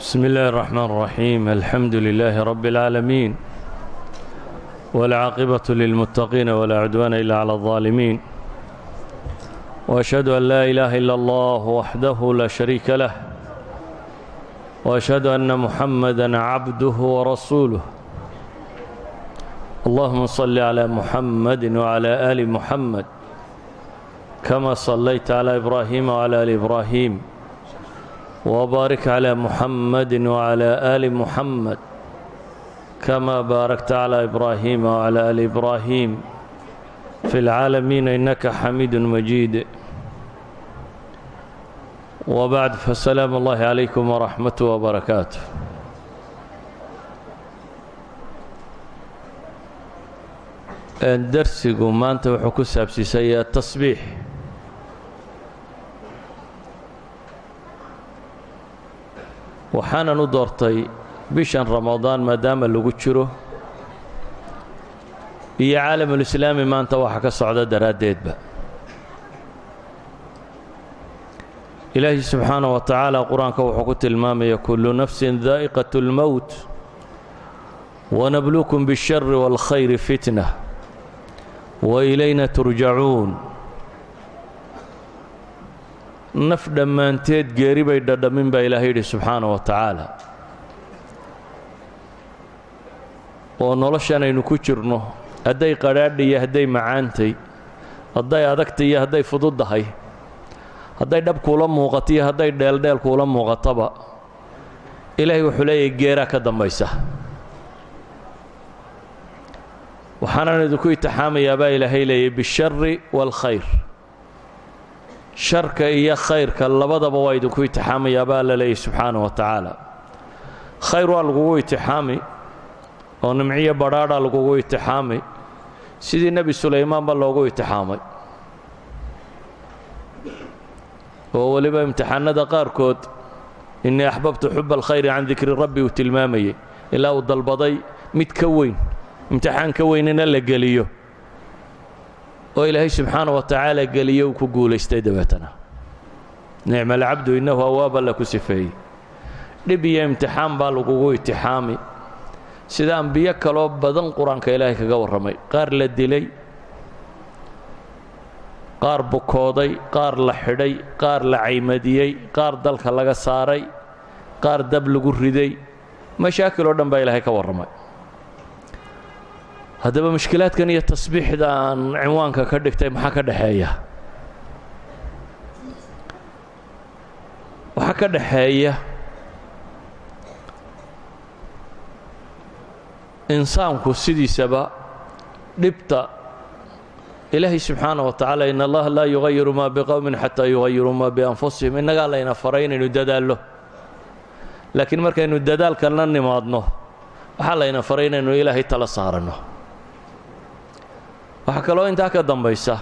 بسم الله الرحمن الرحيم، الحمد لله رب العالمين، والعاقبة للمتقين، ولا عدوان إلا على الظالمين، وأشهد أن لا إله إلا الله وحده لا شريك له، وأشهد أن محمدا عبده ورسوله. اللهم صل على محمد وعلى آل محمد كما صليت على إبراهيم وعلى آل إبراهيم، وبارك على محمد وعلى آل محمد كما باركت على إبراهيم وعلى آل إبراهيم في العالمين إنك حميد مجيد. وبعد، فسلام الله عليكم ورحمته وبركاته. Darsigu maanta wuxuu ku saabsiisayaa tasbiix. Waxaanan u doortay bishan Ramadaan maadaama lagu jiro iyo caalamulislaami maanta waxa ka socda daraaddeedba. Ilaahi subxaanaه wa tacaala qur-aanka wuxuu ku tilmaamaya: كل نفس ذائقة الموت ونبلوكم بالشر والخير فتنة وإلينا ترجعون. Naf dhammaanteed geeri bay dhadhamin baa Ilaahay yidhi subxaana wa tacaala. Oo noloshan aynu ku jirno, hadday qadhaadha iyo hadday macaantay, hadday adagtay iyo hadday fududdahay, hadday dhab kuula muuqato iyo hadday dheeldheel kuula muuqataba, Ilaahay wuxuu leeyahay geeraa ka dambaysa. Waxaanan idinku itixaamayaa baa Ilaahay leeyahy بالشر والخير, sharka iyo khayrka labadaba waa idinku itixaamayaa baa la leeyahy subxaana wa tacaala. Khayr waa lagugu itixaami oo nimciyo badhaadha lagugu itixaami, sidii Nebi Sulaymaan ba loogu itixaamay, oo weliba imtixaanada qaarkood "إني أحببت حب الخير عن ذكر ربي" uu tilmaamayey, ilaa uu dalbaday mid ka weyn, imtixaan ka weynina la geliyo, oo Ilaahay subxaana wa tacaala geliyo, uu ku guulaystay. Dabeetana "نعم العبد إنه أواب" la ku sifeeyey. Dhib iyo imtixaan baa lagugu itixaami, sida ambiyo kaloo badan Qur-aanka Ilaahay kaga warramay: qaar la dilay, qaar bukooday, qaar la xidhay, qaar la caymadiyey, qaar dalka laga saaray, qaar dab lagu riday. Mashaakil oo dhan baa Ilaahay ka warramay. Haddaba mushkilaadkan iyo tasbiixda aan cinwaanka ka dhigtay maxaa ka dhexeeya? Waxaa ka dhexeeya insaanku sidiisaba dhibta Ilaahay subxaana wa tacaala "إن الله لا يغير ما بقوم حتى يغيروا ما بأنفسهم". Innagaa layna faray inaynu dadaallo, laakiin markaynu dadaalka la nimaadno, waxaa layna faray inaynu Ilaahay tala saaranno. Waxaa kaloo intaa ka dambaysa,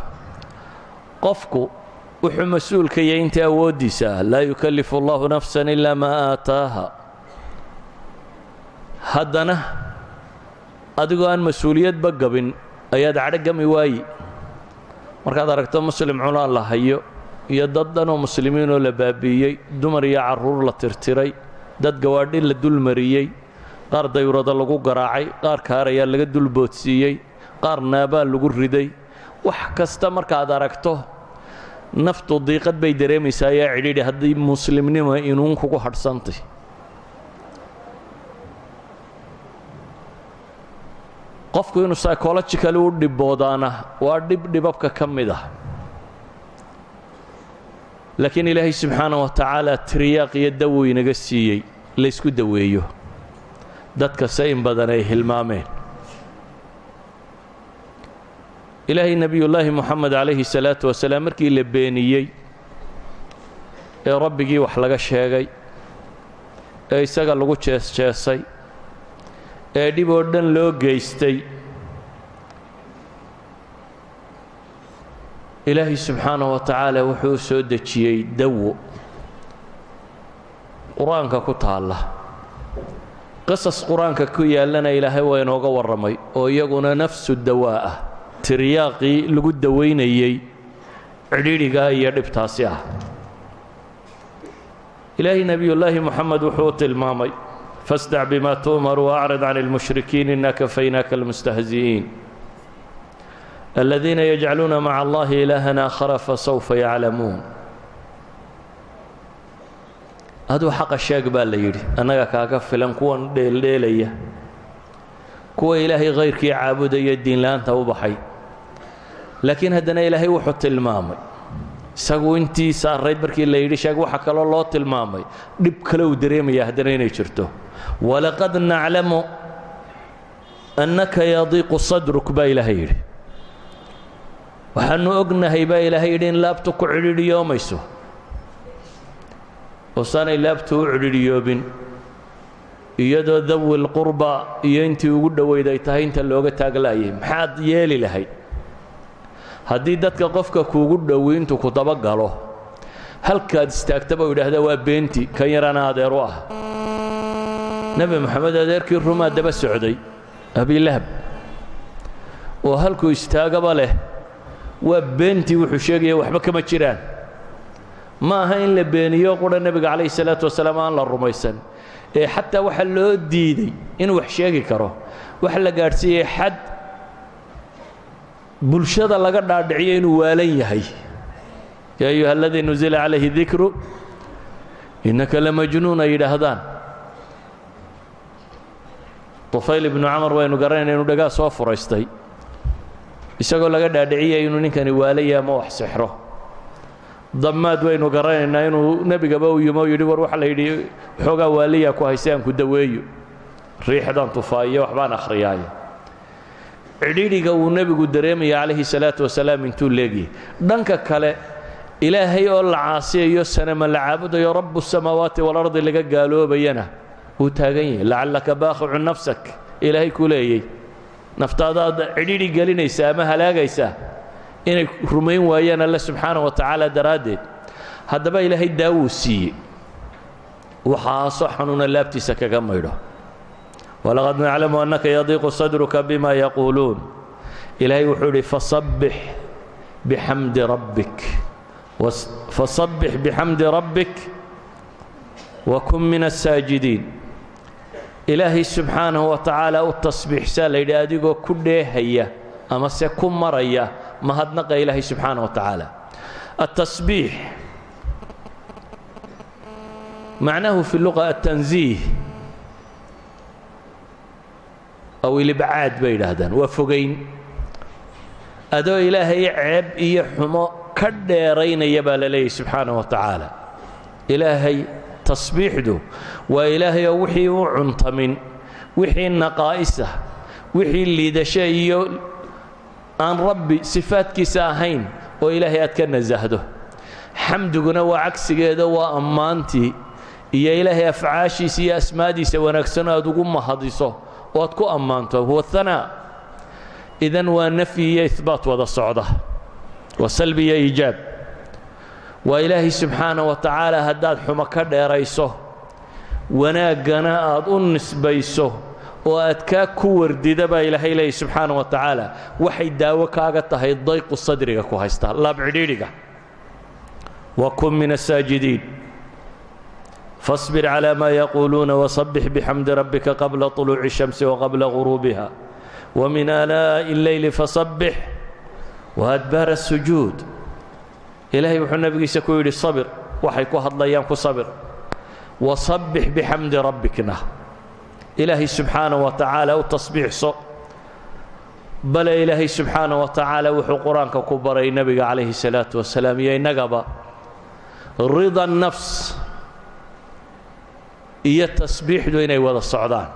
qofku wuxuu mas-uul ka yahay inta awooddiisa ah. "لا يكلف الله نفسا إلا ما آتاها". Haddana adigoo aan mas-uuliyadba gabin ayaad cadhogami waayi markaad aragto Muslim cunaan la hayo iyo dad dhanoo Muslimiinoo la baabi'iyey, dumar iyo carruur la tirtiray, dad gawaadhi la dulmariyey, qaar dayurado lagu garaacay, qaar kaarayaa laga dulboodsiiyey, qaar naabaa lagu riday. Wax kasta markaad aragto, naftu diiqad bay dareemaysaa ayaa cidhiidhi, haddii Muslimnimo inuun kugu hadhsantay. Qofku inuu psychologically u dhiboodaana waa dhib dhibabka ka mid ah, laakiin Ilaahay subxaana wa tacaala tiriyaaq iyo dawo inaga siiyey laysku daweeyo, dadka se in badan ay hilmaameen. Ilaahay Nebiyullaahi Moxamed calayhi salaatu wasalaam markii la beeniyey ee Rabbigii wax laga sheegay ee isaga lagu jees-jeesay ee dhib oo dhan loo geystay, Ilaahay subxaanaه wa tacaala wuxuu soo dejiyey dawo Qur-aanka ku taalla. Qisas Qur-aanka ku yaallana Ilaahay waa inooga warramay, oo iyaguna نفس الدواء ah, tiryaaqii lagu dawaynayey cidhiidhigaa iyo dhibtaasi ah. Ilaahay Nebiyullaahi Moxamed wuxuu u tilmaamay: "Fasdac bima tu'mar waacrid can اlmushrikiin, ina kafaynaaka almustahzi'iin aladiina yajcaluuna maca Allahi ilaahan aakhara fasawfa yaclamuun." Aduu xaqa sheeg baa la yidhi, annaga kaaga filan kuwan dheeldheelaya, kuwa Ilaahay khayrkii caabudaya, diinla-aanta u baxay. Laakiin haddana Ilaahay wuxuu tilmaamay isagu intii saarayd markii la yidhi sheeg, waxa kaloo loo tilmaamay dhib kale uu dareemaya haddana inay jirto. "Walaqad naclamu annaka yadiiqu sadruk," baa Ilaahay yidhi. Waxaanu ognahay, baa Ilaahay yidhi, in laabtu ku cidhidhiyoomayso. Oo saanay laabtu u cidhidhiyoobin, iyadoo dawil qurba iyo intii ugu dhoweyd ay tahay inta looga taaglaayay, maxaad yeeli lahayd haddii dadka qofka kuugu dhowi intuu ku dabagalo, halkaad istaagtaba u yidhaahda waa beenti, kan yarana adeer u ah? Nebi Moxamed adeerkii rumaa daba socday, Abilahab, oo halkuu istaagaba leh waa beentii, wuxuu sheegaya waxba kama jiraan. Ma aha in la beeniyo qura nebiga calayhi salaatu wasalaam, aan la rumaysan, ee xataa waxaa loo diiday inuu wax sheegi karo. Waxa la gaadhsiiyey xad bulshada laga dhaadhiciyo inuu waalan yahay: "Yaa ayuha aladii nuzila calayhi dikru, innaka lamajnuun," ay yidhaahdaan. Tufayl ibnu Camar waynu garanayna inuu dhagaa soo furaystay, isagoo laga dhaadhiciyay inuu ninkani waalaya ama wax sixro. Damaad waynu garanaynaa inuu nebigaba u yimo o yidhi: "War, waxa la yidhi waxoogaa waaliyaa ku haystay, aan ku daweeyo, riixdaan tufaa'iyo waxbaan akhriyaayo." Cidhidhiga uu nebigu dareemaya calayhi salaatu wasalaam intuu leegyahay. Dhanka kale, Ilaahay oo la caasiyayo, sanama la caabudayo, rabu samaawaati walardi laga gaaloobayana wuu taagan yahay. "Lacallaka baakhicu nafsak," Ilaahay ku leeyey, naftaadaad cidhidhi gelinaysa ama halaagaysaa inay rumayn waayaan Alle subxaana wa tacaala daraaddeed. Haddaba Ilaahay daawuu siiyey, waxaasoo xanuuna laabtiisa kaga maydho. "Walaqad naclamu annaka yadiiqu sadruka bima yaquuluun." Ilaahay wuxuu idhi: "Fasabbix bixamdi rabbik, fasabbix bixamdi rabbik wakun min asaajidiin." Ilaahay subxaanahu wa tacaala u tasbiixsaa la yidhi, adigoo ku dheehaya ama se ku maraya mahadnaqa Ilaahay subxaanaه wa tacaala. الtasbiix macnahu fi luqa aلtanziih aw ilibcaad bay yidhaahdaan. Waa fogayn adoo Ilaahay ceeb iyo xumo ka dheeraynaya baa la leeyahy subxaanaه wa tacaala. Ilaahay tasbiixdu waa Ilaahay oo wixii u cuntamin, wixii naqaa'isah, wixii liidasho iyo aan Rabbi sifaadkiisa ahayn oo Ilaahay aad ka nasahdo. Xamdiguna waa cagsigeeda, waa ammaantii iyo Ilaahay afcaashiisa iyo asmaadiisa wanaagsan aad ugu mahadiso oo aad ku ammaanto, huwa hanaa. Idan waa nafyi iyo ihbaat wada socda, waa salbi iyo iijaab. Waa Ilaahay subxaana wa tacaala haddaad xumo ka dheerayso, wanaaggana aad u nisbayso oo aad kaa ku wardida, baa Ilaahay leeyay subxaana wa tacaala, waxay daawo kaaga tahay dayqu sadriga ku haysta, laab cidhiidhiga. Wa kun min asaajidiin. Fasbir calى ma yaquuluuna wasabbix bixamdi rabbika qabla طuluuci الshamsi waqabla guruubiha wmin aanaaءi اlleyli fasabbix waadbaara الsujuud. Ilaahay wuxuu nabigiisa ku yidhi: sabir, waxay ku hadlayaan ku sabir, wasabbix bixamdi rabbikna, Ilaahay subxaana wa tacaala u tasbiixso. Bale Ilaahay subxaana wa tacaala wuxuu Qur-aanka ku baray nebiga calayhi salaatu wasalaam iyo innagaba rida nafs iyo tasbiixdu inay wada socdaan.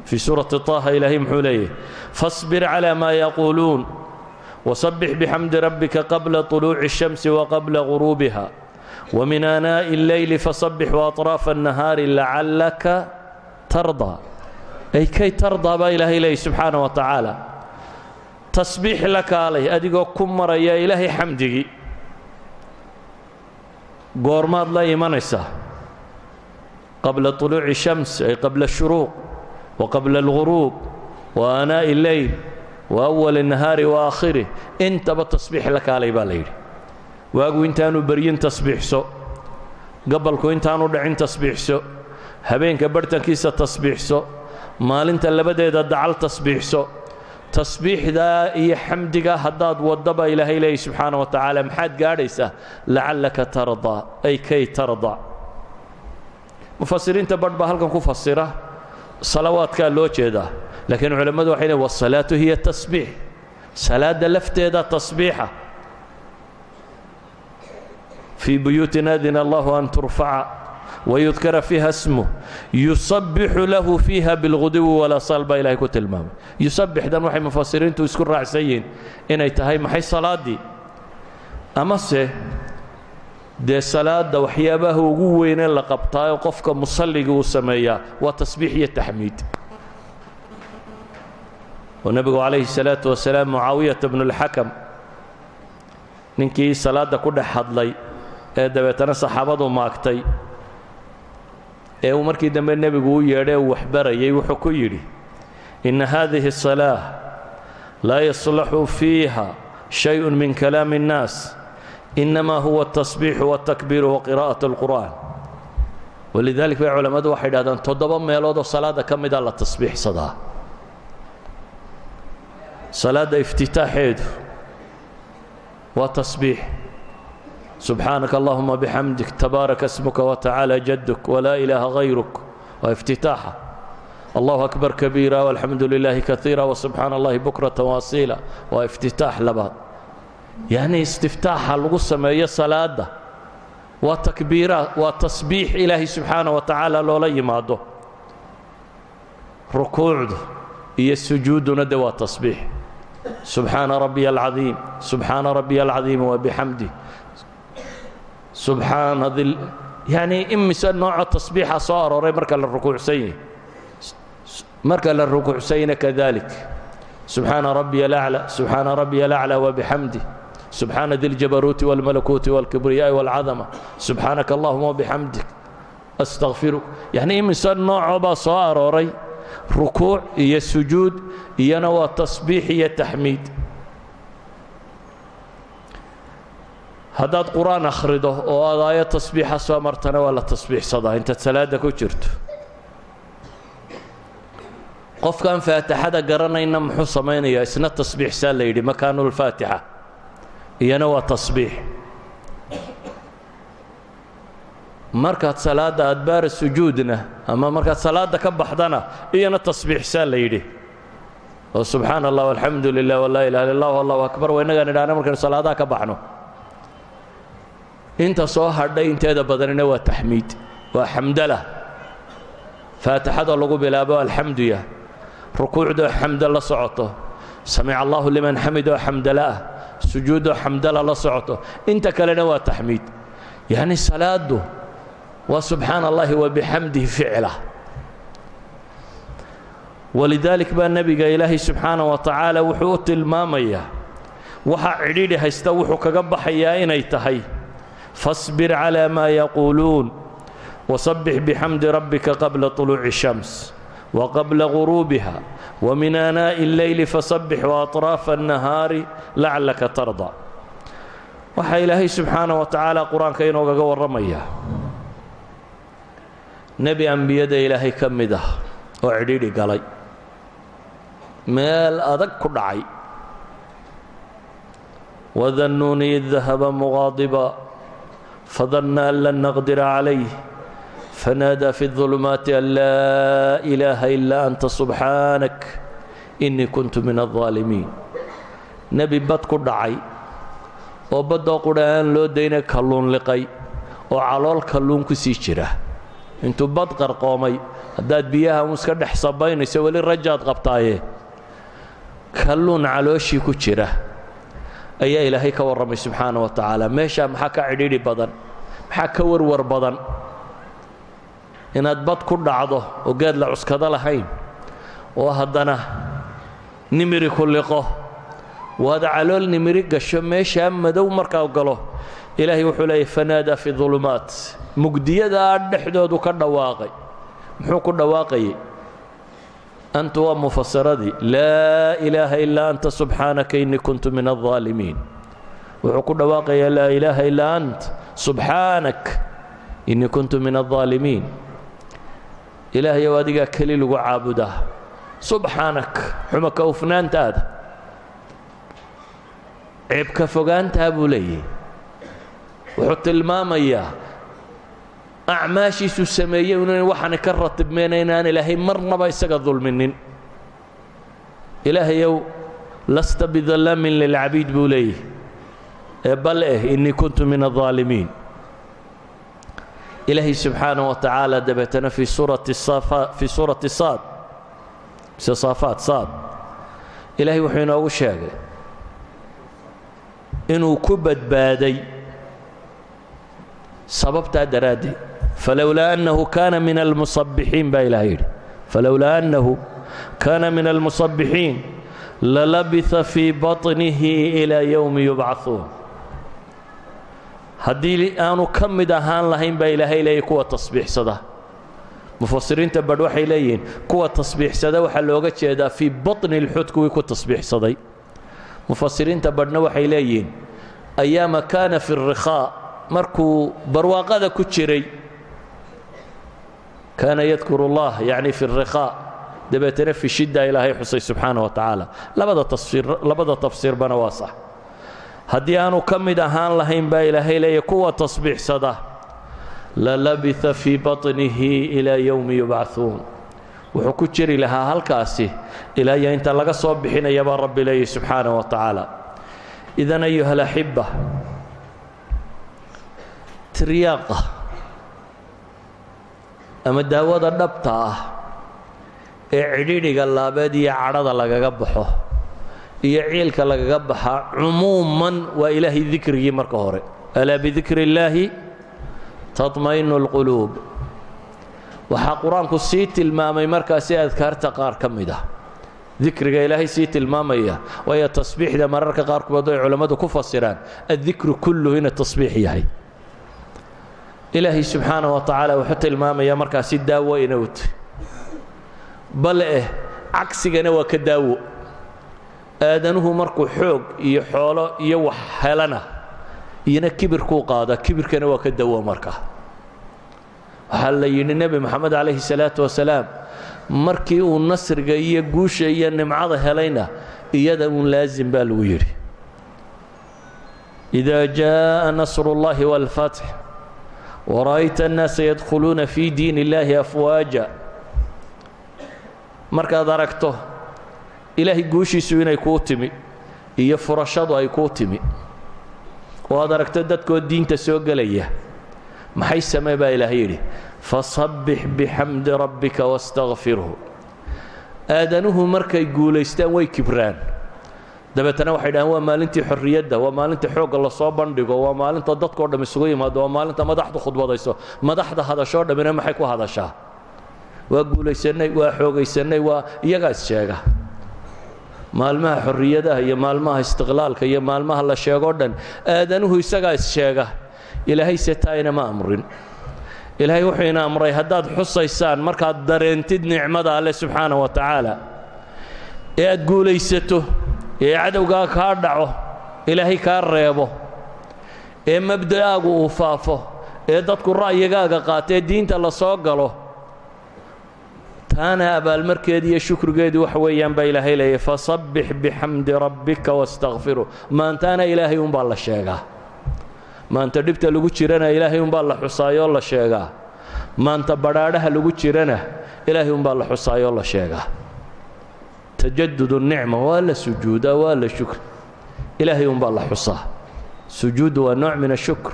Fii suurati Taaha Ilaahay muxuu leeyahy? "Fasbir calى ma yaquuluun wasabbix bixamdi rabbika qabla طuluuci الshamsi waqabla guruubiha wmin aanaaءi اlleyli fasabbix waaطraafa الnahaari lacallaka tardaa, ay kay tardaa," baa Ilaahay leeyay subxaana wa tacaala. Tasbiix la kaalay adigoo ku maraya Ilaahay xamdigii. Goormaad la imanaysaa? Qabla طuluuci shams, ay qabla الshuruuq, wa qabla اlguruub, wa aanaaءi اlleyl, wa awal الnahaari wa aakhirih, intaba tasbiix la kaalay baa la yidhi. Waagu intaanu beryin tasbiixso, Gabalku intaanu dhicin tasbiixso, habeenka barhtankiisa tasbiixso, maalinta labadeeda dacal tasbiixso. Tasbiixdaa iyo xamdigaa haddaad waddaba, Ilaahay leeyahy subxaana wa tacaala, maxaad gaadhaysaa? لعلك ترضى أي كي ترضى. Mufasiriinta badh baa halkan ku fasira salawaadkaa loo jeedaa, laakiin culammadu waxay leeyn والصلاة هي التسبيح. Salaadda lafteeda tasbiixa. في بيوت أذن الله أن ترفع ويذكر فيها اسمه يسبح له فيها بالغدو والآصال baa Ilahay ku tilmaamay. Yusabbixdan waxay mufasiriintu isku raacsan yihiin inay tahay maxay? Salaaddii. Amase dee salaadda waxyaabaha ugu weynee la qabtaayo qofka musalliga uu sameeyaa waa tasbiix iyo taxmiid. Oo nebigu calayhi الsalaatu wasalaam Mucaawiyata bnu اlxakam, ninkii salaadda ku dhex hadlay ee dabeetana saxaabadu maagtay, ee uu markii dambe nebigu u yeedhay uu waxbarayay, wuxuu ku yidhi: إن هذه الصلاة لا يصلح فيها شيء من كلام الناس، إنما هو التسبيح والتكبير وقراءة القرآن. ولذلك bay culammadu waxay idhahdaan 7 meeloodoo salaadda ka mida la tasbiixsadaa. Salaadda iftitaaxeedu waa tasbiix: سبحانك اللهم بحمدك، تبارك اسمك وتعالى جدك ولا إله غيرك. Waa iftitaaxa. الله أكبر كبيرا والحمد لله كثيرا وسبحaan الله بكرة وأصيلا waa iftitaax labaad. Yacni istiftaaxa lagu sameeyo salaada waa takbiiraat, waa tasbiix Ilaahay subxaana wa tacaala loola yimaado. Rukuucdu iyo sujuudduna de waa tasbiix: سبحان ربي العظيم، سبحان ربي العظيم وبحمده، سبحaan dil. Yacni imise nooca tasbiixa soo arooray marka la rukuucsan yahy? Marka la rukuucsanyna كذلك: سبحان ربي الأعلى، سبحان ربي الأعلى وبحمده، سبحان ذي الجبروت والملكوت والكبرياء والعظمة، سبحانك اللهم وبحمدك أستغفرك. Yacni imise nooco baa soo arooray rukuuc iyo sujuud? Iyana waa tasbiix iyo taxmiid. Haddaad Qur-aan akhrido oo aad aayad tasbiixa soo martana, waa la tasbiixsadaa intaad salaadda ku jirto. Qofkaan Faatixada garanayna muxuu samaynayaa? Isna tasbiixsaa la yidhi. مكان الفاتحة iyana waa tasbiix. Markaad salaadda adbaara sujuudna ama markaad salaadda ka baxdana, iyana tasbiixsaa la yidhi oo سبحaan الله والحمد لله ولا إله إلا الله الله أكبر waa innagaan idhahna markaynu salaadaha ka baxno. Inta soo hadhay inteeda badanina waa taxmiid, waa xamdala. Faatixada lagu bilaabo alxamduya, rukuucdoo xamdo la socoto, سمع الله لمن حمده oo xamdala ah, sujuuddoo xamdala la socoto, inta kalena waa taxmiid. Yacni salaadu waa سبحaan الله وبحمده ficla. ولذلك baa nebiga Ilaahay subxaana wa tacaala wuxuu u tilmaamayaa waxaa cidhidhi haysta wuxuu kaga baxayaa inay tahay: فاصبر على ما يقولون وسبح بحمد ربك قبل طلوع الشمس وقبل غروبها ومن آناء الليل فسبح وأطراف النهار لعلك ترضى. Waxaa Ilaahay subxaana wa tacaala Qur-aanka inoogaga warramayaa nebi ambiyada Ilaahay ka mid ah oo cidhidhi galay, meel adag ku dhacay. وذا النون إذ ذهب مغاضبا فظن أن لن نقدر عليه فنادى في الظلمات أن لا إله إلا أنت سبحانك إني كنت من الظالمين. Nebi bad ku dhacay oo baddoo qudha aan loo dayna kalluun liqay oo calool kalluun ku sii jira. Intuu bad qarqoomay, haddaad biyaha un iska dhex sabaynayso weli rajaad qabtaaye, kalluun calooshii ku jira ayaa Ilaahay ka warramay subxaana wa tacaala. Meeshaa maxaa ka cidhiidhi badan? Maxaa ka warwar badan inaad bad ku dhacdo oo geed la cuskado lahayn oo haddana nimiri ku liqo, waad calool nimiri gasho? Meeshaa madow markaa galo, Ilaahay wuxuu leeyahy: فنادى في الظلمات. Mugdiyadaa dhexdoodu ka dhawaaqay. Muxuu ku dhawaaqayay? Antu waa mufasiradii: لا إله إلا أنت سبحانك إني كنت من الظالمين. Wuxuu ku dhawaaqayaa: لا إله إلا أنت سبحانك. Innii kuntu min aldaalimiin. Ilaahayow, adigaa keli lagu caabudaa. Subxaanak, xuma ka ufnaantaada, ceebka fogaantaa, buu leeyahy. Wuxuu tilmaamayaa acmaashiisuu sameeyey inan waxaana ka ratibmeyna inaan Ilaahay marnaba isaga dulminin. Ilaahayow, لست بظلام للعبيد, buu leeyahy, ee bal eh إني كنت من الظالمين. Ilaahay subxaanaه wa tacaala dabeetana في suurati Saad mise Saafaat, Saad, Ilaahay wuxuu inoogu sheegay inuu ku badbaaday sababtaa daraaddeed. فلولا أنه كان من المسبحين, baa Ilahay yidhi. فلولا أنه كان من المسبحين للبث في بطنه إلى يوم يبعثون. Haddii aanu ka mid ahaan lahayn, baa Ilaahay leeyay, kuwa tasbiixsada. Mufasiriinta badh waxay leeyihiin kuwa tasbiixsada waxaa looga jeedaa في بطن الحوت kuwii ku tasbiixsaday. Mufasiriinta badhna waxay leeyihiin أيام كان في الرخاء, markuu barwaaqada ku jiray, كان يذكر الله, يعني في الرخاء. Dabeetana في الشدة Ilaahay xusay subxaana wa tacaala. Labada tafsiir, labada tafsiirbana waa sax. Haddii aanu ka mid ahaan lahayn, baa Ilaahay leeya, kuwa tasbiixsada, للبث في بطنه إلى يوم يبعثون. Wuxuu ku jiri lahaa halkaasi ilaa iyo inta laga soo bixinaya, baa Rabbi leeyahy subxaana wa tacaala. إذن أيها الأحبة, tiryaaqa ama daawada dhabta ah ee cidhidhiga laabeed iyo cadhada lagaga baxo iyo ciilka lagaga baxaa cumuuman waa Ilaahay dikrigii marka hore. ألا بذكر الله تطمئن القلوب. Waxaa Qur-aanku sii tilmaamay markaasi adkaarta qaar ka mid ah, dikriga Ilaahay sii tilmaamaya, waayo tasbiixda mararka qaarkood ay culammadu ku fasiraan الذكر كله inuu tasbiix yahay. Ilaahay subxaanaه wa tacaala wuxuu tilmaamayaa markaasi daawo inuu tahy, bal eh cagsigana waa ka daawo. Aadanuhu markuu xoog iyo xoolo iyo wax helana, iyana kibirkuu qaadaa, kibirkana waa ka dawo. Markaa waxaa la yidhi Nebi Moxamed calayhi salaatu wasalaam markii uu nasriga iyo guusha iyo nimcada helayna, iyada uun laasim, baa lagu yidhi: إذا جاء نصر الله والفتح ورأيت الناس يدخلون في دين الله أفواجا. Markaad aragto Ilaahay guushiisu inay kuu timi iyo furashadu ay kuu timi, oo aad aragto dadkoo diinta soo gelaya, maxay samee, baa Ilaahay yidhi? فسبح بحمد ربك واستغفره. Aadanuhu markay guulaystaan way kibraan. Dabeetana waxay dhahaan waa maalintii xorriyadda, waa maalinta xoogga lasoo bandhigo, waa maalinta dadkao dham isugu yimaado, waa maalinta madaxdu khudbadayso. Madaxda hadashoo dhammina maxay ku hadashaa? Waa guulaysanay, waa xoogaysanay. Waa iyagaa is sheega. Maalmaha xorriyadaha iyo maalmaha istiqlaalka iyo maalmaha la sheegoo dhan aadanuhu isagaa is sheega. Ilaahay se taa inama amrin. Ilaahay wuxuu ina amray haddaad xusaysaan markaad dareentid nicmada Alle subxaana wa tacaala, ee aad guulaysato, ee cadowgaa kaa dhaco, Ilaahay kaa reebo, ee mabda'aagu uu faafo, ee dadku ra'yigaaga qaato, ee diinta la soo galo, taana abaalmarkeedi iyo shukrigeedu waxa weeyaan, baa Ilaahay leeyahy, فسبح بحمد ربك واستغفره. Maantaana Ilaahay umbaa la sheegaa. Maanta dhibta lagu jirana Ilaahay umbaa la xusaayoo la sheegaa. Maanta badhaadhaha lagu jirana Ilaahay umbaa la xusaayoo la sheegaa. تجدد النعمة waa la sujuudaa, waa la shukr, Ilaahay umbaa la xusaa. Sujuuddu waa nooc من الشكر,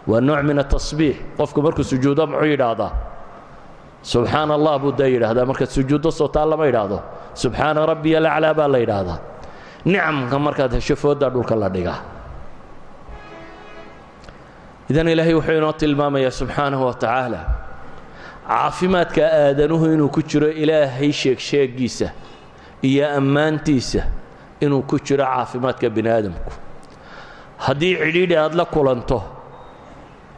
waa nooc من التسبيح. Qofku markuu sujuudo muxuu yidhaahdaa? Subxaana Allah buu dee yidhaahdaa. Markaad sujuuddo soo taa lama yidhaahdo? سبحان ربي الأعلى baa la yidhaahdaa. Nicamka markaad hesho fooddaa dhulka la dhigaa. إذن Ilaahay wuxuu inoo tilmaamayaa subxaanahu wa tacaala caafimaadka aadanuhu inuu ku jiro Ilaahay sheegsheegiisa iyo ammaantiisa, inuu ku jiro caafimaadka bini aadamku. Haddii cidhiidhi aad la kulanto,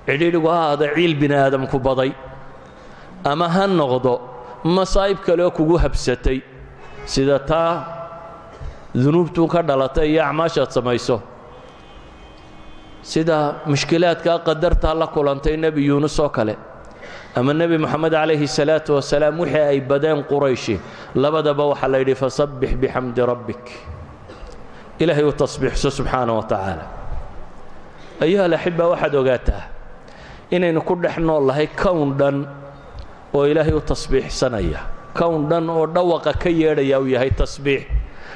cidhiidhigu ha ahaado ciil bini aadamku baday ama ha noqdo masaa'ib kaleoo kugu habsatay, sida taa dunuubtuu ka dhalatay iyo acmaashaad samayso. Sida mushkilaadkaa qadartaa la kulantay Nebi Yuunus oo kale, ama Nebi Moxamed calayhi salaatu wasalaam wixii ay badeen Qurayshi, labadaba waxaa la yidhi: "فسبح بحمد ربك", Ilaahay u tasbiixso subxaana wa tacaala. أيها الأحبة, waxaad ogaataa inaynu ku dhex nool lahay kown dhan oo Ilaahay u tasbiixsanaya, kown dhan oo dhawaqa ka yeedhaya uu yahay tasbiix.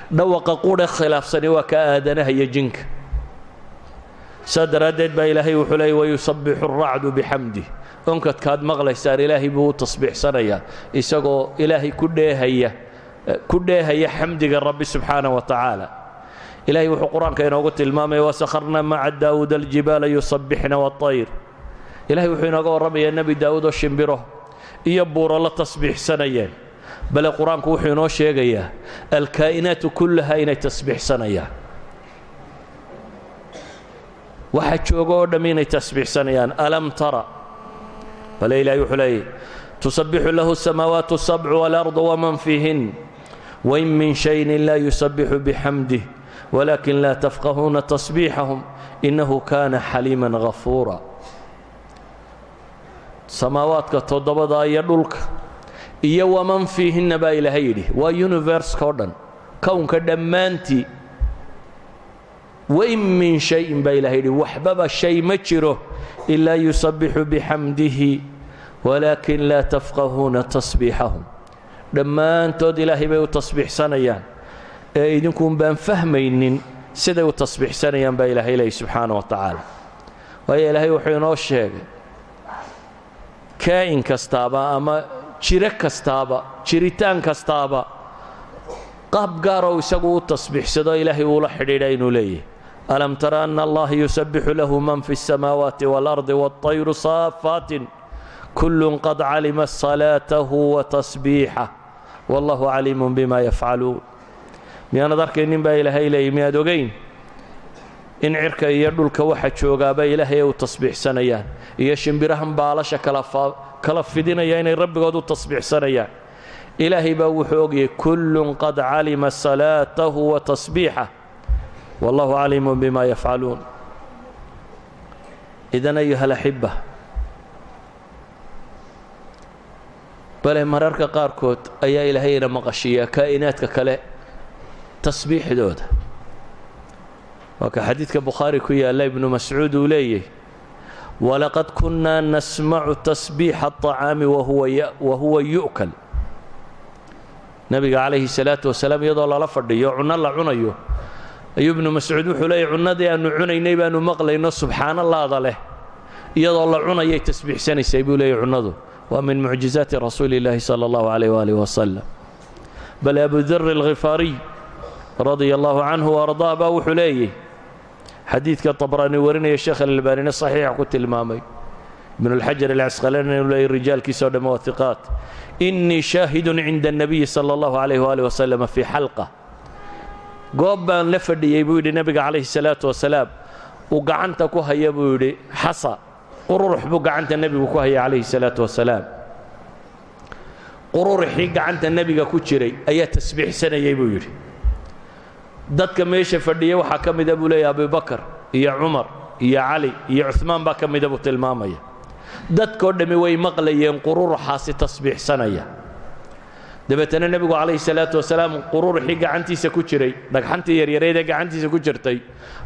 Dhawaqa qudhe khilaafsani waa ka aadanaha iyo jinka. Saa daraaddeed baa Ilaahay wuxuu leeyay: "ويسبح الرعد بحمده". Onkadkaad maqlaysaan Ilaahay buu u tasbiixsanayaa, isagoo Ilaahay ku dheehaya, ku dheehaya xamdiga Rabbi subxaana wa tacaala. Ilahay wuxuu Qur-aanka inoogu tilmaamaya: "وسخرنا مع داود الجبال يسبحن والطير". Ilahay wuxuu inooga warramayaa Nebi Daa'uud oo shimbiro iyo buuro la tasbiixsanayeen. Bale Qur-aanku wuxuu inoo sheegayaa الكائنات كلها inay tasbiixsanayaan, waxa jooga oo dhamm inay tasbiixsanayaan. ألم تر, bale Ilahay wuxuu leeyahy: "تسبح له السماوات السبع والأرض ومن فيهن وإن من شيء لا يسبح بحمده ولكن لا تفقهون تسبيحهم إنه كان حليما غفورا". Samaawaadka toddobada iyo dhulka iyo ومن فيهن baa Ilaahay yidhi. Waa universe-ka o dhan, kownka dhammaantii. "وإن من شيء" baa Ilahay yidhi, waxbaba shay ma jiro "إلا يسبح بحمده ولكن لا تفقهون تسبيحهم". Dhammaantood Ilaahay bay u tasbiixsanayaan, ee idinkuun baan fahmaynin siday u tasbiixsanayaan, baa Ilaahay leeyay subxaana wa tacaala. Waayo, Ilaahay wuxuu inoo sheegay kaa'in kastaaba ama jiro kastaaba, jiritaan kastaaba, qaab gaaroo isagu u tasbiixsado Ilaahay uula xidhiidha inuu leeyahay. ألم تر أن الله يسبح له من في السماوات والأرض والطير صافات كل قد علم صلاته وتسبيحه والله عليم بما يفعلون. Miyaanad arkaynin, baa Ilaahay leeyay, miyaad ogayn in cirka iyo dhulka waxa joogaaba Ilaahay ay u tasbiixsanayaan, iyo shimbirahan baalasha kala fidinaya inay Rabbigood u tasbiixsanayaan? Ilaahay baa wuxuu ogayay: "كل قد علم صلاته وتسبيحه والله عليم بما يفعلون". إذن أيها الأحبة, bale mararka qaarkood ayaa Ilaahayna maqashiiyaa kaa'inaadka kale tasbiixdooda. Waa ka xadiidka Bukhaari ku yaalla, Ibnu Mascuud uu leeyahy: "ولقد كنا نسمع تسبيح الطعام وهو يؤكل". Nebiga calayhi salaatu wasalaam iyadoo lala fadhiyo, cunno la cunayo, ayuu Ibnu Mascuud wuxuu leeyay: cunnadii aannu cunaynay baanu maqlayno subxaana Allaada leh, iyadoo la cunayay tasbiixsanaysay, buu leeyay cunnadu. Waa من معجزات رسول الله صلى الله عليه وآله وسلم. Bal Abu Dar Alghifaariy رضي الله عنه وأرضاه baa wuxuu leeyay, xadiidka Tabraani warinaya, Sheekh Alalbaanina saxiixa ku tilmaamay, Ibnu Alxajar Alcasqalaanina inuu leeyay rijaalkiisa o dhamme waa hiqaat: "إني شاهد عند النبي صلى الله عليه وآله وسلم في حلقة". Goob baan la fadhiyey, buu yidhi, nebiga calayhi salaatu wasalaam uu gacanta ku haya, buu yidhi, xasa, qururux buu gacanta nebigu ku haya calayhi salaatu wasalaam. Qururixii gacanta nebiga ku jiray ayaa tasbiixsanayay, buu yidhi. Dadka meesha fadhiyey waxaa ka mida, buu leeyahy, Abubakar iyo Cumar iyo Cali iyo Cumaan baa ka mida, buu tilmaamaya. Dadkoo dhammi way maqlayeen qururuxaasi tasbiixsanaya. Dabeetana nebigu calayhi salaatu wasalaam qururuxii gacantiisa ku jiray, dhagxantii yaryareyd ee gacantiisa ku jirtay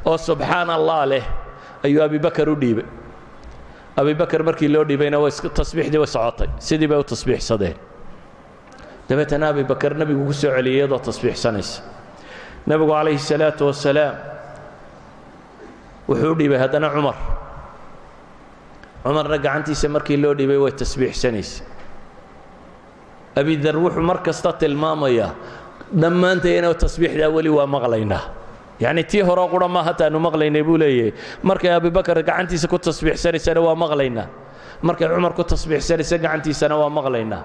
oo subxaan Allah leh, ayuu Abibakar u dhiibay. Abibakar markii loo dhiibayna way tasbiixdii way socotay, sidii bay u tasbiixsadeen. Dabeetana Abibakar nebigu ku soo celiyay iyadoo tasbiixsanaysa. Nebigu calayhi salaatu wasalaam wuxuu u dhiibay haddana Cumar. Cumarna gacantiisa markii loo dhiibay way tasbiixsanaysa. Abidar wuxuu mar kasta tilmaamayaa dhammaantayna tasbiixdaa weli waa maqlaynaa, yacni tii hore qura maaha taanu maqlaynay, buu leeyahay. Markay Abibakar gacantiisa ku tasbiixsanaysana waa maqlaynaa, markay Cumar ku tasbiixsanaysa gacantiisana waa maqlaynaa.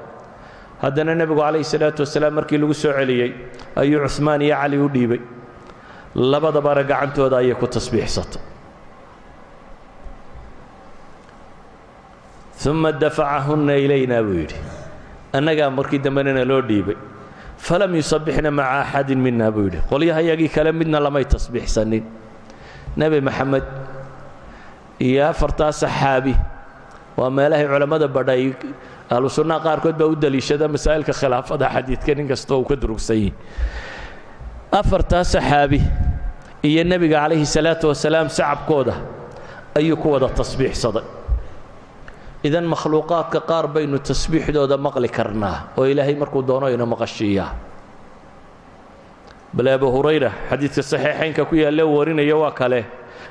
Haddana nebigu calayhi salaatu wasalaam markii lagu soo celiyey ayuu Cumaan iyo Cali u dhiibay. Labadabana gacantooda ayay ku tasbiixsatay. "ثم دفعهن إلينا", buu yidhi, annagaa markii dambena loo dhiibay. "فلم يسبحن مع أحد منا", buu yidhi, qolyahayagii kale midna lamay tasbiixsanin. Nebi Maxamed Iyo afartaa saxaabi waa meelahay culammada badhay, ahlu sunnaha qaarkood baa u daliishada masaa'ilka khilaafada xadiidka, nin kastoo uu ka durugsan yihi. Afartaa saxaabi iyo nebiga calayhi salaatu wasalaam sacabkooda ayuu ku wada tasbiixsaday. Idan makhluuqaadka qaar baynu tasbiixdooda maqli karnaa oo Ilaahay markuu doono ina maqashiiyaa. Bale Abu Hurayra xadiidka saxiixaynka ku yaalle warinaya waa kale,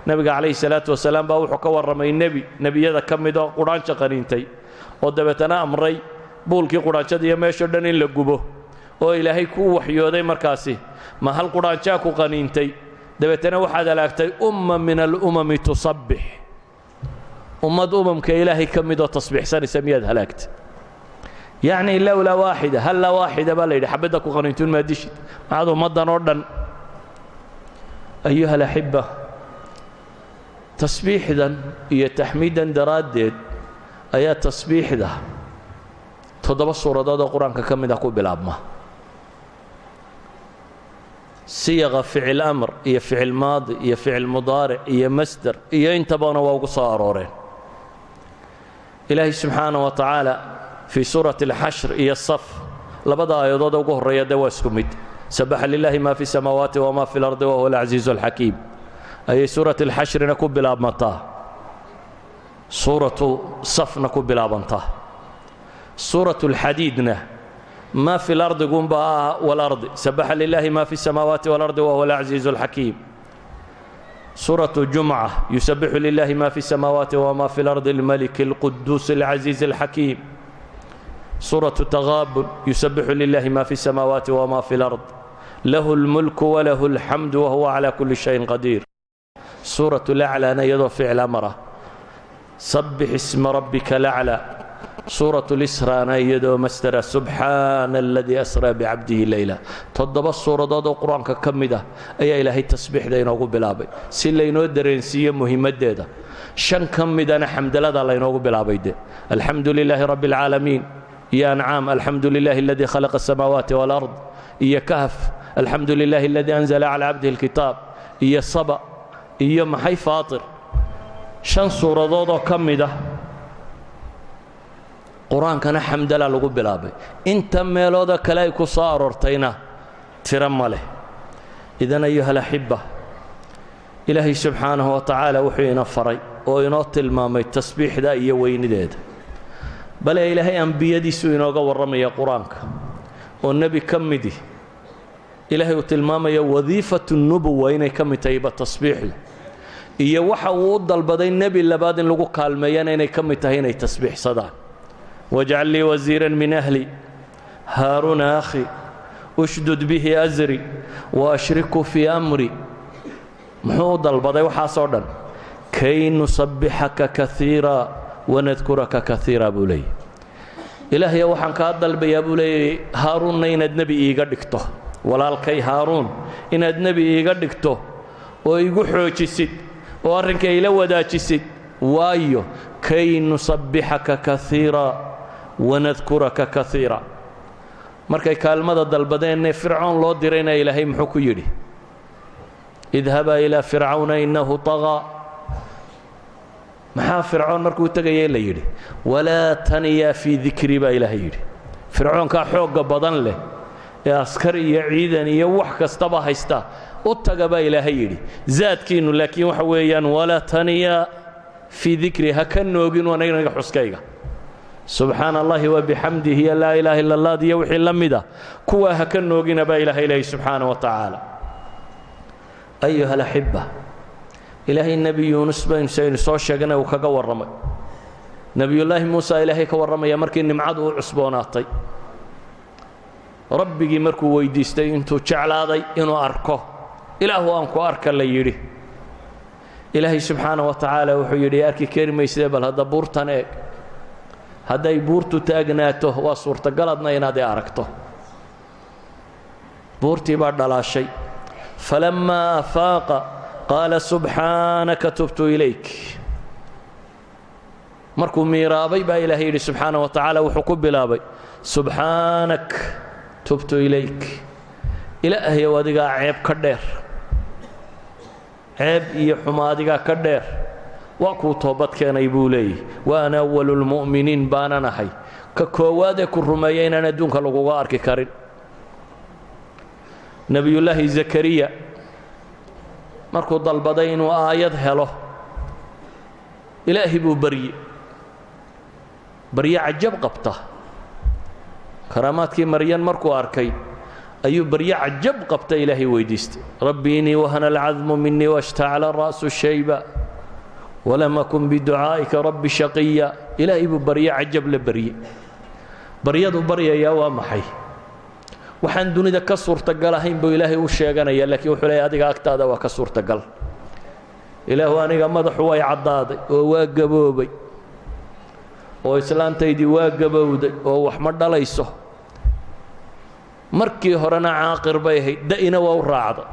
nebiga calayhi salaatu wasalaam baa wuxuu ka warramay nebi nebiyada ka mid oo qudhaanjo qaniintay, oo dabeetana amray buulkii qudhaanjada iyo meeshoo dhan in la gubo, oo Ilaahay ku waxyooday markaasi: "Ma hal qudhaanjaa ku qaniintay, dabeetana waxaad halaagtay umma min alumami tusabbix? Ummad umamka Ilaahay ka midoo tasbiixsanaysa miyaad halaagtay?" Yacni lowlaa waaxida, hallaa waaxida baa la yidhi, xabadda ku qaniintuun maa dishid, maxaad ummaddan oo dhan? Ayuha alaxibba, tasbiixdan iyo taxmiiddan daraaddeed ayaa tasbiixda toddoba suuradood oo Qur-aanka ka mid ah ku bilaabma. Siyaqa ficil amr iyo ficil maadi iyo ficil mudaaric iyo masder iyo intabana waa ugu soo arooreen. Ilaahay subxaana wa tacaala fii suurati alxashr iyo Saf labada aayadood ugu horreeya dee waa isku mid: "Sabaxa lilaahi ma fi samaawaati wama fi lardi wahuwa alcasiizu alxakiim" ayay suurat alxashrina ku bilaabmataa, suuratu Safna ku bilaabantaa. Suuratu alxadiidna maa fi lardigunba ah walardi, "Sabaxa lilaahi ma fi samaawaati walardi wahuwa alcasiizu alxakiim". Suuratu Jumca: "Yusabixu lilahi ma fi samaawaati wma fi lardi almalik alquduus alcasiiz alxakiim". Suuratu Taqaabun: "Yusabixu lilahi ma fi samaawaati wma fi lard lahu اlmulku walahu alxamdu wahuwa cala kuli shayin qadiir". Suuratu Laclana iyadoo ficil amar ah: "Sabbix isma rabbika laclى". Suuratu Lisraana iyadoo masdera: "Subxaana aladii asraa bicabdihi leyla". Toddoba suuradood oo Qur-aanka ka mid ah ayaa Ilaahay tasbiixda inoogu bilaabay si laynoo dareensiiyo muhimaddeeda. Shan ka midana xamdalada laynoogu bilaabay de: "Alxamdu lilaahi rabbi alcaalamiin", iyo Ancaam: "Alxamdu lilahi aladii khalaqa asamaawaati walard", iyo Kahf: "Alxamdu lilahi aladii anzala cala cabdihi alkitaab", iyo Saba, iyo maxay, Faatir. Shan suuradood oo ka mid ah Qur-aankana xamdala lagu bilaabay. Inta meelooda kale ay ku soo aroortayna tiro ma leh. Idan, ayuha alaxibba, Ilaahay subxaanahu wa tacaala wuxuu ina faray oo inoo tilmaamay tasbiixda iyo weynideeda. Bale Ilaahay ambiyadiisuu inooga warramaya Qur-aanka, oo nebi ka midi Ilaahay uu tilmaamaya wadiifatu nubuwa inay ka mid tahayba tasbiixdu, iyo waxa uu u dalbaday nebi labaad in lagu kaalmeeyana inay ka mid tahay inay tasbiixsadaan: "Wajcal lii wasiiran min ahli, Haaruuna akhi, ushdud bihi asri wa ashriku fii amri". Muxuu u dalbaday waxaasoo dhan? "Kay nusabbixaka kaiira wanadkuraka kaiira", buu leeyay. "Ilaahyo, waxaan kaa dalbayaa", buu leeyay, "Haaruunna inaad nebi iiga dhigto, walaalkay Haaruun inaad nebi iiga dhigto oo igu xoojisid oo arrinka ila wadaajisid. Waayo, 'kay nusabbixaka kaiira wanadkuraka kaiira'". Markay kaalmada dalbadeennee Fircoon loo dirayna, Ilaahay muxuu ku yidhi? "Idhabaa ilaa Fircawna innahu طagaa". Maxaa Fircoon markuu tegayay la yidhi? "Walaa taniyaa fii dikrii", baa Ilaahay yidhi. Fircoonkaa xoogga badan leh ee askar iyo ciidan iyo wax kastaba haysta u taga, baa Ilaahay yidhi. Zaadkiinnu laakiin waxa weeyaan "walaa taniyaa fii dikri", ha ka noogin aniga xuskayga. Subxaana Allahi wa bixamdihi iyo laa ilaaha illa Allah iyo wixii la mida, kuwaa ha ka noogina, baa Ilahay leeyahy subxaana wa tacaala. Ayuha alaxibba, Ilaahay Nebi Yuunus baynu saynu soo sheegnay uu kaga warramay. Nebiyullaahi Muusa Ilaahay ka warramaya markii nimcadu u cusboonaatay, Rabbigii markuu weydiistay intuu jeclaaday inuu arko. "Ilaahu, aan ku arka", la yidhi. Ilaahay subxaana wa tacaala wuxuu yidhi: "Arki kari mayside, bal hadda buurtan eeg. Hadday buurtu taagnaato, waa suurtagaladna inaad i aragto". Buurtii baa dhalaashay. "Falammaa afaaqa qaala subxaanaka tubtu ilayk". Markuu miiraabay baa Ilaahay yidhi subxaana wa tacaala, wuxuu ku bilaabay: "Subxaanak tubtu ilayk". Ilaahayow, adigaa ceeb ka dheer, ceeb iyo xumo adigaa ka dheer. Waa kuu toobad keenay, buu leeyahy. Wa ana awalu lmu'miniin baanan ahay, ka koowaadee ku rumeeya inaan adduunka laguga arki karin. Nebiyullaahi Zakariya markuu dalbaday inuu aayad helo, Ilaahi buu barye, barye cajab qabta. Karaamaadkii Maryan markuu arkay ayuu barye cajab qabta Ilaahay weydiistay: "Rabbi inii wahana alcadmu minii washtacala ra'su shayba walam akun biducaa'ika rabbi shaqiya." Ilaahay buu barye cajab la barye. Baryadu baryayaa waa maxay? Waxaan dunida ka suurtagal ahayn buu Ilaahay u sheeganaya, laakiin wuxuu leeyahy: "Adiga agtaada waa ka suurtagal, Ilaahu. Aniga madaxu way caddaaday oo waa gaboobay, oo islaantaydii waa gabowday, oo wax ma dhalayso. Markii horena caaqir bay ahayd, da'ina waa u raacday."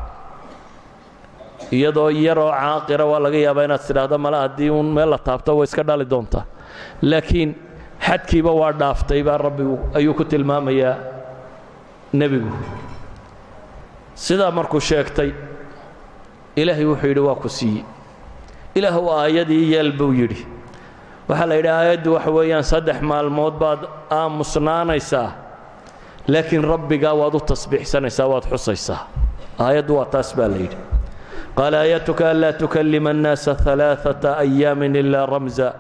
Iyadoo yaroo caaqira waa laga yaabaa inaad tidhaahdo male haddii uun meel la taabto way iska dhali doontaa, laakiin xadkiiba waa dhaaftay baa Rabbigu ayuu ku tilmaamayaa nebigu. Sidaa markuu sheegtay, Ilaahay wuxuu yidhi: "Waa ku siiyey." "Ilaahu, aayadii yeel," buu yidhi. Waxaa la yidhi: "Aayaddu waxa weeyaan 3 maalmood baad aamusnaanaysaa, laakiin Rabbigaa waad u tasbiixsanaysaa, waad xusaysaa. Aayaddu waa taas," baa la yidhi. Qaala: "Aayatuka anlaa tukallima annaasa alaaata ayaamin ilaa ramza,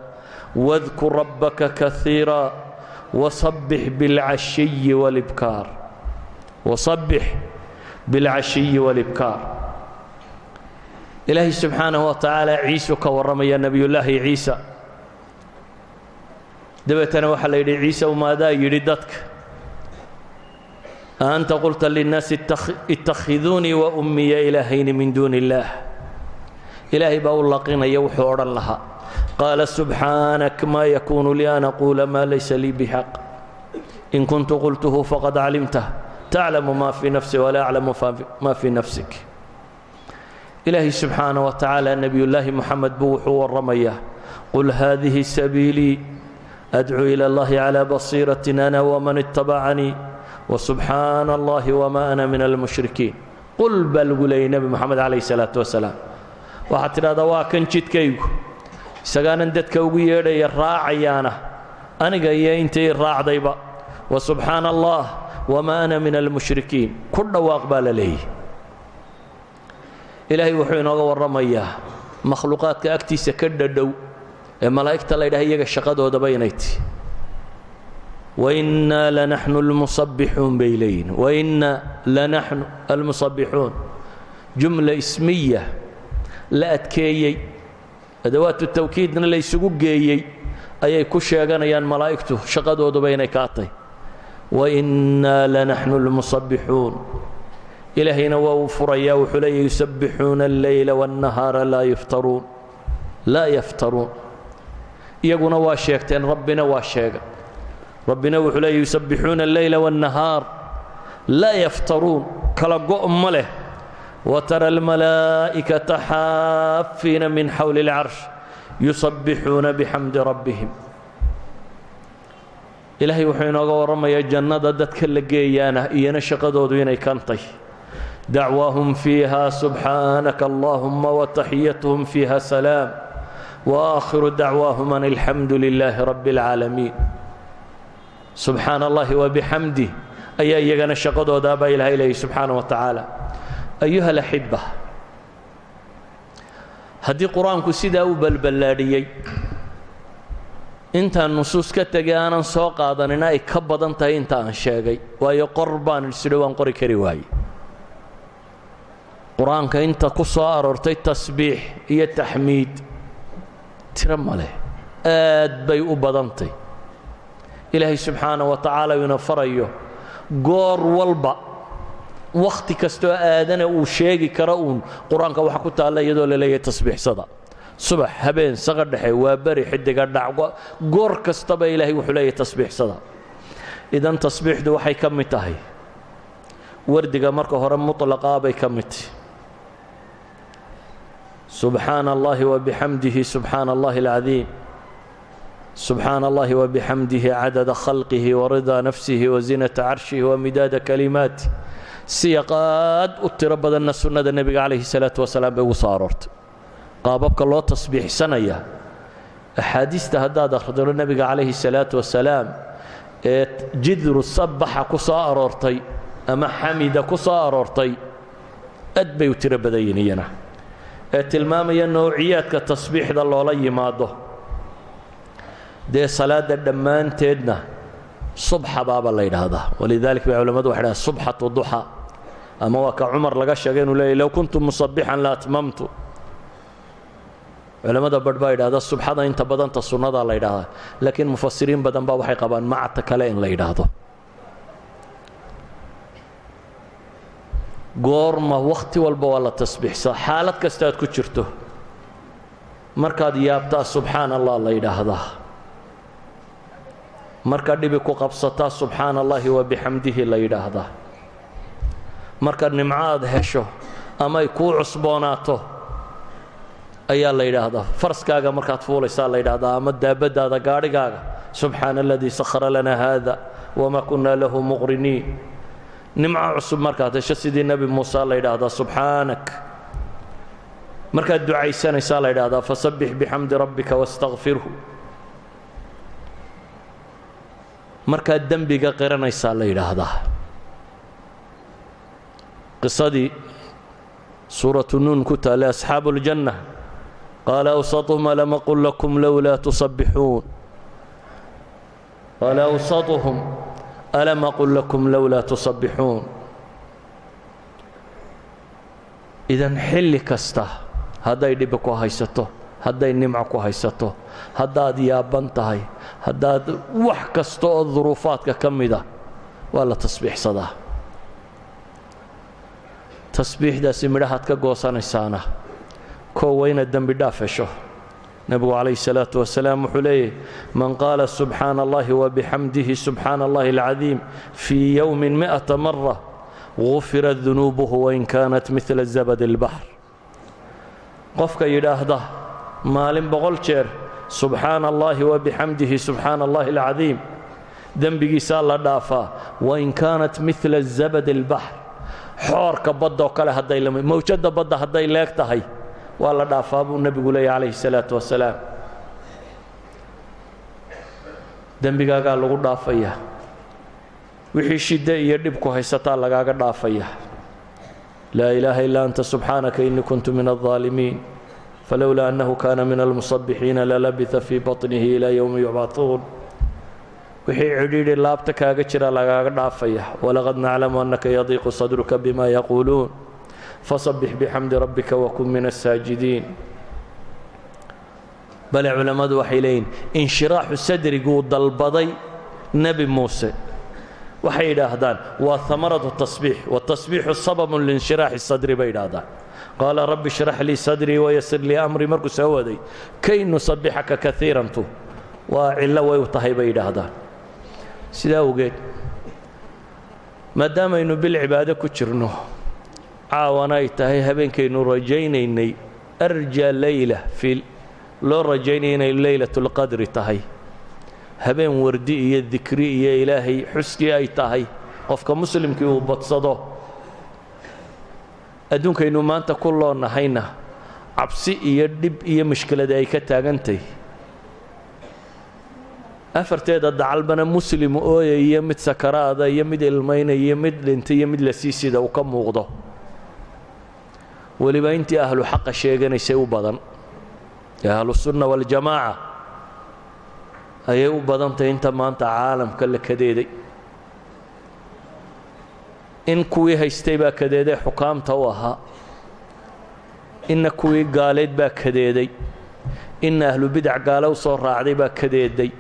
wadkur rabbaka kaiira, wasabbix bilcashiyi walibkaar, wasabbix bilcashiyi walibkaar." Ilaahay subxaanahu wa tacaala Ciisu ka warramaya, nebiyullaahi Ciisa. Dabeetana waxaa la yidhi: "Ciise, umaadaa yidhi dadka: أأنت قلت للناس اتخذوني وأمي إلهين من دون الله؟" Ilaahay baa u laqinaya wuxuu odhan lahaa. Qaala: "سبحانك، ما يكون لي أن أقول ما ليس لي بحق. إن كنت قلته فقد علمته. تعلم ما في نفسي ولا أعلم ما في نفسك." Ilaahay subxaanaه wa tacaala nebiyullaahi Moxamed buu wuxuu warramayaa: "قل هذه سبيلي أدعو إلى الله على بصيرة أنا ومن اتبعني، وسبحان الله وما أنا من المشركين." "قل" baa lagu leeyay Nebi Moxamed calayh salaatu wasalaam, waxaad tidhahdaa: "Waa kan jidkaygu, isagaanan dadka ugu yeedhaya, raacayaana aniga iyo intii raacdayba. وسبحان الله وما أنا من المشركين" ku dhawaaq, baa la leeyay. Ilaahay wuxuu inooga warramayaa makhluuqaadka agtiisa ka dhadhow ee malaa'igta la ydhaha, iyaga shaqadoodaba inay tihi. "وإنا لنحن المسبحون" bay leeyihin. "وإنا لنحن المسبحون", jumla ismiya la adkeeyey, adawaatu tawkiidna la ysugu geeyey ayay ku sheeganayaan malaa'igtu shaqadooduba inay kaa tahy. "وإنا لنحن المسبحون". Ilaahayna waa uu furayaa, wuxuu leeyahy: "يسبحون الليل والنهار لا يفترون، لا يفترون." Iyaguna waa sheegteen, Rabbina waa sheega. Rabbina wuxuu leeyahy: "يسبحون الليل والنهار لا يفترون." Kala go' ma leh. "وترى الملائكة حافين من حول العرش يسبحون بحمد ربهم." Ilaahay wuxuu inooga warramayaa jannada dadka la geeyaana iyana shaqadoodu inay kantay: "دعواهم فيها سبحانك اللهم وتحيتهم فيها سلام، وآخر دعواهم أن الحمد لله رب العالمين." "سبحان الله وبحمده" ayaa iyagana shaqadoodaa baa Ilahay leeyay subxaana wa tacaala. Ayuha alaxiba, haddii Qur-aanku sidaa u balballaadhiyey, intaan nusuus ka tegay aanan soo qaadanina ay ka badan tahay inta aan sheegay, waayo qor baan isidho waan qori kari waaye. Qur-aanka inta ku soo aroortay tasbiix iyo taxmiid tiro ma leh, aad bay u badantay. Ilaahay subxaana wa tacaala ina farayo goor walba, wakhti kastoo aadana uu sheegi karo uun, Qur-aanka waxa ku taalla iyadoo la leeyahay tasbiixsada, subax, habeen, saqa dhexe, waa beri, xidiga dhac, goor kastaba Ilaahay wuxuu leeyahay tasbiixsada. Idan tasbiixdu waxay ka mid tahay wardiga marka hore muطlaqaa bay ka mid tahay. "سبحان الله وبحمده، سبحان الله العظيم، سبحان الله وبحمده، عدد خلقه ورضا نفسه وزنة عرشه ومداد كلماته." Siyaqaad u tiro badanna sunnada nebiga calayhi salaatu wasalaam bay ugu soo aroortay. Qaababka loo tasbiixsanaya axaadiista haddaad akhrido nebiga calayhi salaatu wasalaam ee jidru sabbaxa ku soo aroortay ama xamida ku soo aroortay, aad bay u tiro badan yihin iyana, ee tilmaamaya noociyaadka tasbiixda loola yimaado. Dee salaadda dhammaanteedna subxa baaba la yidhaahdaa. Walidalik bay culamadu waxay dhahaan subxatu duxa, ama waa ka Cumar laga sheegay inuu leeyay: "Low kuntu musabixan la atmamtu." Culamada badh baa yidhahda subxada inta badanta sunnadaa la yidhahdaa, laakiin mufasiriin badan baa waxay qabaan macta kale in la yidhaahdo. Goorma? Wakhti walba waa la tasbiixsaa, xaalad kasta aad ku jirto. Markaad yaabtaa subxaana Allah la yidhaahdaa, marka dhibi ku qabsataa subxaana Allahi wa bixamdihi la yidhaahdaa, marka nimco aad hesho ama ay kuu cusboonaato ayaa la yidhaahdaa, faraskaaga markaad fuulaysaa la yidhaahdaa ama daabadaada, gaadhigaaga: "Subxaana aladii sakhara lana haada wamaa kunna lahu muqriniin." Nimco cusub markaad hesho, sidii Nebi Muuse, la yidhaahdaa subxaanak. Markaad ducaysanaysaa la yidhahdaa fasabbix bixamdi rabbika wastakfirhu. Markaad dembiga qiranaysaa la yidhaahdaa. Qisadii suuratu Nuun ku taale, asxaabu اljanna: qaala awsatuhum alam aqul lakum lowlaa tusabbixuun, qaala awsatuhum alam aqul lakum lowlaa tusabbixuun. Idan xilli kasta, hadday dhibi ku haysato, hadday nimco ku haysato, haddaad yaaban tahay, haddaad wax kasta oo duruufaadka ka mida, waa la tasbiixsadaa. Tasbiixdaasi midhahaad ka goosanaysaana koo waa inaad dembi dhaaf hesho. Nebigu calayhi salaatu wasalaam wuxuu leeyahy: "Man qaala subxaana Allahi wabixamdihi, subxaana Allahi alcadiim, fii yowmin 100 mara, gufirat dunuubuhu wain kaanat midla zabad اlbaxr." Qofka yidhaahda maalin 100 jeer subxaana Allahi wabixamdihi, subxaana Allahi alcadiim, dembigiisaa la dhaafaa wain kaanat midla zabad اlbaxr, xoorka badda oo kale hadday lama mawjadda badda hadday leeg tahay, waa la dhaafaa buu nebigu leeyahy calayhi salaatu wasalaam. Dembigaagaa lagu dhaafaya, wixii shidde iyo dhibku haysataa lagaaga dhaafaya. "Laa ilaaha illaa anta, subxaanaka, innii kuntu min aldaalimiin." Falowlaa annahu kaana min almusabbixiina lalabita fii baطnihi ilaa yowmi yubcahuun. Wixii cidhiidhi laabta kaaga jira lagaaga dhaafaya. "Walaqad naclamu annaka yadiiqu sadruka bima yaquuluun, fasabbix bixamdi rabbika wakun min asaajidiin." Bale culammadu waxay leeyihin inshiraaxu sadriguu dalbaday Nebi Muuse, waxay yidhaahdaan waa hamaratu tasbiix, watasbiixu sababun liinshiraaxi sadri bay yidhaahdaan. "Qaala rabbi shrax lii sadrii wayasir lii amrii" markuu soo waday, "kay nusabixaka kaiirantu" waa cillo way u tahay bay yidhaahdaan. Sidaa awgeed, maadaamaynu bil cibaado ku jirno, caawana ay tahay habeenkaynu rajaynaynay, arja leyla fii loo rajaynaya inay leylatulqadri tahay, habeen wardi iyo dikri iyo Ilaahay xuskii ay tahay, qofka muslimkii uu badsado, adduunkaynu maanta ku loonnahayna cabsi iyo dhib iyo mushkilada ay ka taagantay, afarteeda dacalbana muslim ooyaya, mid sakaraada iyo mid ilmaynaya iyo mid dhintay iyo mid la sii sida uu ka muuqdo, weliba intii ahlu xaqa sheeganaysay u badan ee ahlusunna waljamaaca ayay u badantahay inta maanta caalamka la kadeeday. In kuwii haystay baa kadeeday xukaamta u ahaa, inna kuwii gaaleed baa kadeeday, inna ahlu bidac gaale u soo raacday baa kadeeday.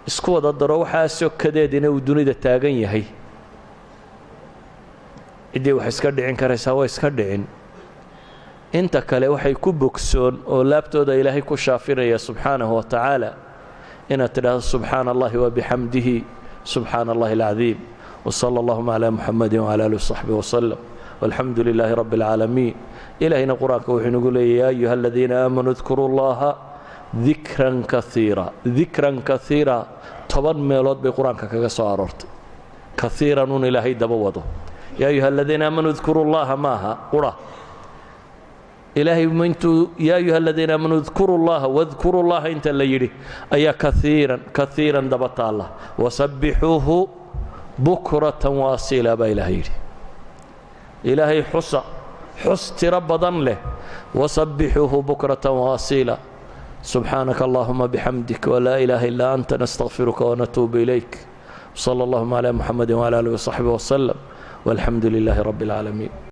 Isku wada daro, waxaasoo kadeedina uu dunida taagan yahay. Ciddii wax iska dhicin karaysaa waa iska dhicin, inta kale waxay ku bogsoon oo laabtooda Ilaahay ku shaafinaya subxaanahu wa tacaala inaad tidhaahdo subxaana Allahi wabixamdihi, subxaana Allahi alcadiim. Wsala allahuma cala muxamadi wcala alih wsaxbi waslem, walxamdu lilaahi rabbi اlcaalamiin. Ilahayna Qur-aanka wuxuu inagu leeyay: "Ya ayuha aladiina aamanuu dkuruu llaha dikran kaiira." Dikran kaiira 10 meelood bay Qur-aanka kaga soo aroortay. Kaiiran un Ilaahay daba wado. "Ya ayuha aladiina aamanuu dkuruu llaha" maaha qura. Ilaahay intuu "يا أيها الذين آمنوا اذكروا الله واذكروا الله" inta la yidhi ayaa كثيرا كثيرا daba taalla. "وسبحوه بكرة وأصيلا" baa Ilaahay yidhi. Ilaahay xusa, xus tiro badan leh. "وسبحوه بكرة وأصيلا. سبحانك اللهم بحمدك ولا إله إلا أنت نستغفرك ونتوب إليك. صلى اللهم على محمد وعلى آله وصحبه وسلم والحمد لله رب العالمين."